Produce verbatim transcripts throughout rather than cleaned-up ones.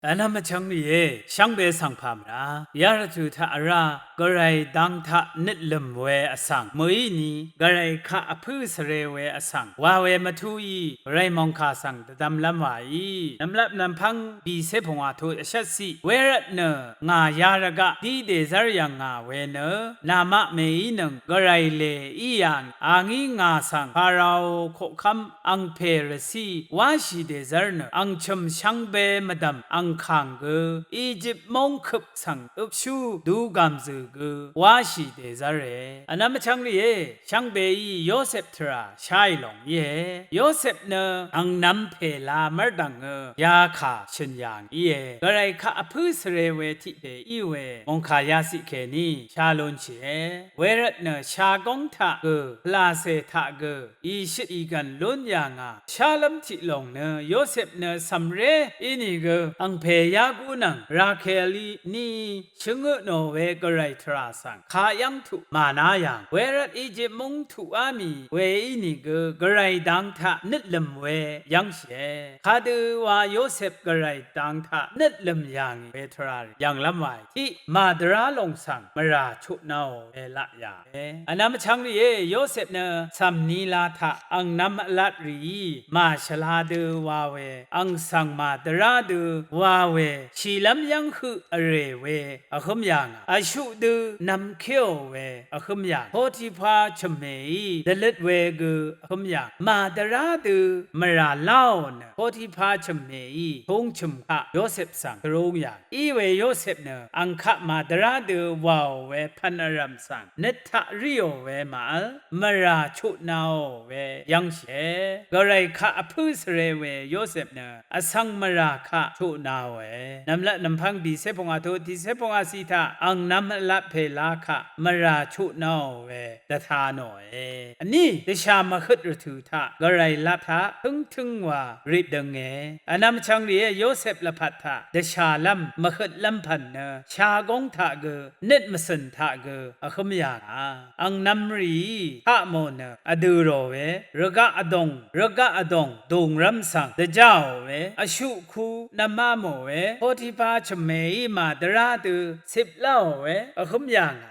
Vnvm vchvng rìé, shvngbe svng pà mvrá yarvtø̀ taq vrá, Gvray dang taq nøtlø̀m we vsvng mø̀í ni, Gvray kaq vpǿ svre we vsvng wa we mvtúí, Gvray mòngkà svng dvdvmlv́m wàí. Nv̀mlat nv̀mpv́ng bìcé pungwà tut vshvtciq, wervtnø ngà yarvgaq dí dèzv́r yv̀ngà we nø, namaq mèínøng Gvray lè í yà ngì, a ngí ngà svng Parao koqkv́m angpè rvcí wáshì dèzv́r nø, ang chø̀m shvngbe mvdv̀m angkàng gø, Ejip móng køp svng øpshú dugàm zø̀ gø wáshì dèzv́re. Vnvm vchvng rìé, shvngbeí Yosep tvrà sháì lòng íe. Yosep nø angnv̄m pèla mv́rdv̀ngø yakà shø̀n yà ngì íe. Gvray kaq vpǿ svre we tiq pè í we mòngkà yaciq kèní sha lunshìe. Wervtnø shagóng taq gø, pvlàcè taq gø, ìshøt ìgv̀n lún yà ngà shálv́m tiq lòng nø, Yosep nø cv̀mré ínìgø angpè yágú nvng Rakelí ní shvngøtnò we Gvray tvrà svng kayv́ng tuq màná yà ngà. Wervt Ejip múng tuqá mì we ínìgø Gvray dang taq nøtlø̀m we yv́ngshìe. Kadø wa Yosep Gvray dang taq nøtlø̀m yà ngì we tvrà rì yv̀nglv́m wàì tiq màdvrá lòng svng mvrà chutnāò we laq yà. Vnvm vchvng rìé, Yosep nø cv̀m nila taq angnv̄m vlat rìí, màshvla dø wa we, ang svng màdvrá dø wa we, shìlv́m yv́ng høq vrè we vhǿm yà ngà, vshuq dø nv̄mkéò we vhǿm yà ngà, Potipa chø̀mmèí dvløt we gø vhǿm yà ngà, màdvrá dø mvrà láò nø, Potipa chø̀mmèí tūng chø̀m kaq Yosep svng dvrúng yà ngà. Iwe Yosep nø ang kaq màdvrá dø wàò we pv̀n vrv̀m svng nøt taq ríò we màvl, mvrà chutnāò we yv́ngshìe. Gvray kaq vpǿ svre we Yosep nø vsvng mvrà kaq chutnāòe. Nv̀mlat nv̀mpv́ng bìcé pungwà tut tiqcé pungwà ciq taq angnv̄m vlat pèla kaq mvrà chutnāò we dvta nòe. Vní dvshà mvhøt rvtø̀ taq Gvray lap taq tǿngtǿng wa rip dønge. Vnvm vchvng rìé, Yosep lvpat taq dvshàlv́m mvhøtlv́m pv̀n nø shagóng taq gø, nøt mvcø̀n taq gø vhǿm yà ngà. Angnv̄m rìí taq mò nø vdø̀ rò we, rvgaq vdòng rvgaq vdòng dùngrv́m svng dvjáò we, vshuqku nvmá mò we, Potipa chø̀mmèí màdvrá dø cip láò we vhǿm yà ngà.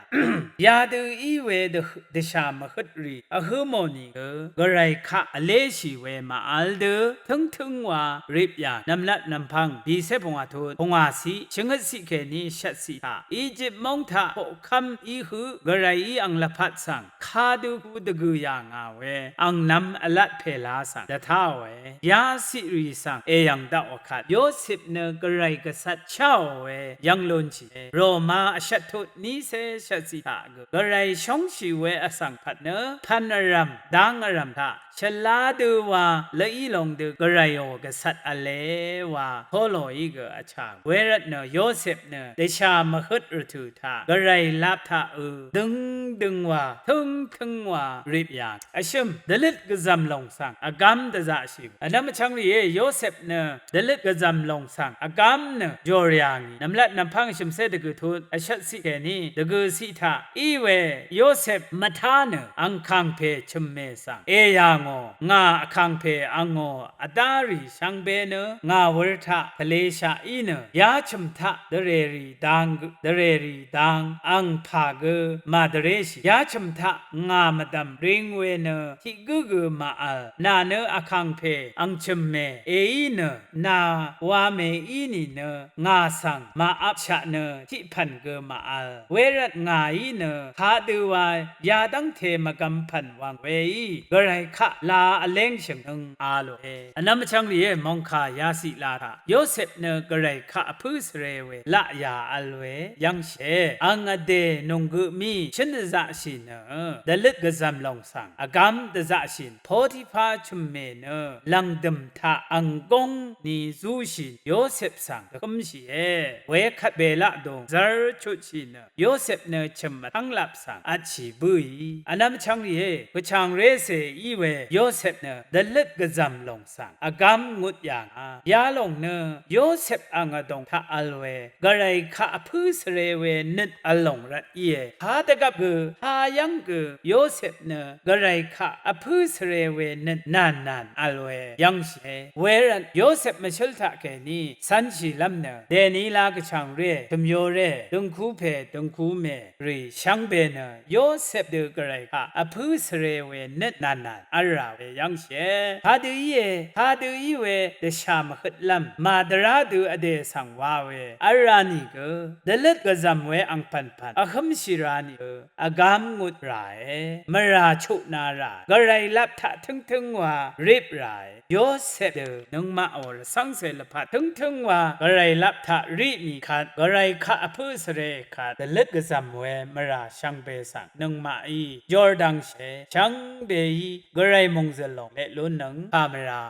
Yadø í we dvhø- dvshà mvhøt rì vhǿ mò nìgø, Gvray kaq vléshì we màvl dø tǿngtǿng wa rip yà. Nv̀mlat nv̀mpv́ng bìcé pungwà tut pungwàciq shvngøtciq kèní shvtciq taq Ejip móng taq koqkv́m í høq Gvrayí ang lvpat svng kadø ku dvgø̀ yà ngà we angnv̄m vlat pèla svng dvtáòe. Yaciq rì svng èyv̀ng daq wvkvt Yosep nø Gvray gvcvt cháò we yv́ng lunshìe. Roma vshvt tut nícé shvtciq taq gø Gvray shóngshì we vsvng pvt nø pv̀n vrv̀m dang vrv̀m taq shvlá dø wa lví long dø Gvrayò gvcvt v̄le wa Poloí gø vchà. Wervtnø Yosep nø dvshà mvhøt rvtø̀ taq Gvray lap taq ø døngdøng wa tǿngtǿng wa rip yà. Vshø̀m dvløt gvzv̀m lòng svng vgám dvzaqshì. Vnvm vchvng rìé, Yosep nø dvløt gvzv̀m lòng svng vgám nø jòr yà ngì. Nv̀mlat nv̀mpv́ng shø̀mcé dvgø̀ tut vshvtciq kèní dvgø̀ciq taq í we Yosep mvtá nø angkàngpè chø̀mmè svng èyà ngò, ngà vkàngpè angò vdá rì shvngbe nø ngà wur taq pvleshaq í nø yachø̀m taq dvrèrì dang gø- dvrèrì dang angpà gø màdvréshì. Yachø̀m taq ngà mvdv̀m ring we nø tiq gǿ gø màvl. Nà nø vkàngpè ang chø̀mmè èí nø nà wamè í nìnø ngà svng màvpshaq nø tiq pv̀n gø màvl. Wervt ngàí nø kadø wa yadv́ngte mvgvm pv̀n wv̀ng weí Gvray kaq la vléngshø̀ng nøng a lòe. Vnvm vchvng rìé, mòngkà yaciq la taq Yosep nø Gvray kaq vpǿ svre we laq yà vl we yv́ngshìe. Ang vdè nònggø mí shǿn dvzaqshì nø dvløt gvzv̀m lòng svng vgám dvzaqshì nø Potipa chø̀mmè nø lv̀ngdø̀m taq ang góng ni zúshì nø Yosep svng dvhǿmshìe. Wekvt bèlaq dùng zv́r chutshì nø Yosep nø chø̀m vtv́nglap svng vtshì bǿì. Vnvm vchvng rìé, gvchàngrécè í we Yosep nø dvløt gvzv̀m lòng svng vgám ngut yà ngà. Yalòng nø Yosep ang vdòng taq vl we gvray kaq vpǿ svre we nøt vlòng rvt íe. Kadvgvp gø, hayv́ng gø Yosep nø gvray kaq vpǿ svre we nøt nànnàn vl we yv́ngshìe. Wervt Yosep mvshǿl taqkèní cv̄nshìlv́m nø dèní la gvchàngré, tø̀myoré, døngkupè, døngkumè rì shvngbe nø Yosep dø gvray kaq vpǿ svre we nøt nànnàn v́lrà we yv́ngshìe. Kadø íe, kadø í we dvshà mvhøtlv́m màdvrá dø vdè svng wa we v́lrà nìgø dvløt gvzv̀m we angpv̀npv̀n vhǿmshì rà nìgø vgám ngut ràe, mvrà chuqna rà, gvray lap taq tǿngtǿng wa rip ràe. Yosep dø nøngmaqò rvcv́ngcè lvpat tǿngtǿng wa gvray lap taq ri nì kvt, gvray kaq vpǿ svre kvt, dvløt gvzv̀m we mvrà shvngbe svng nøngmaqí Jordan shè shvngbeí gvray mòngzø̀l lòng leq lúnnøng kà mvrà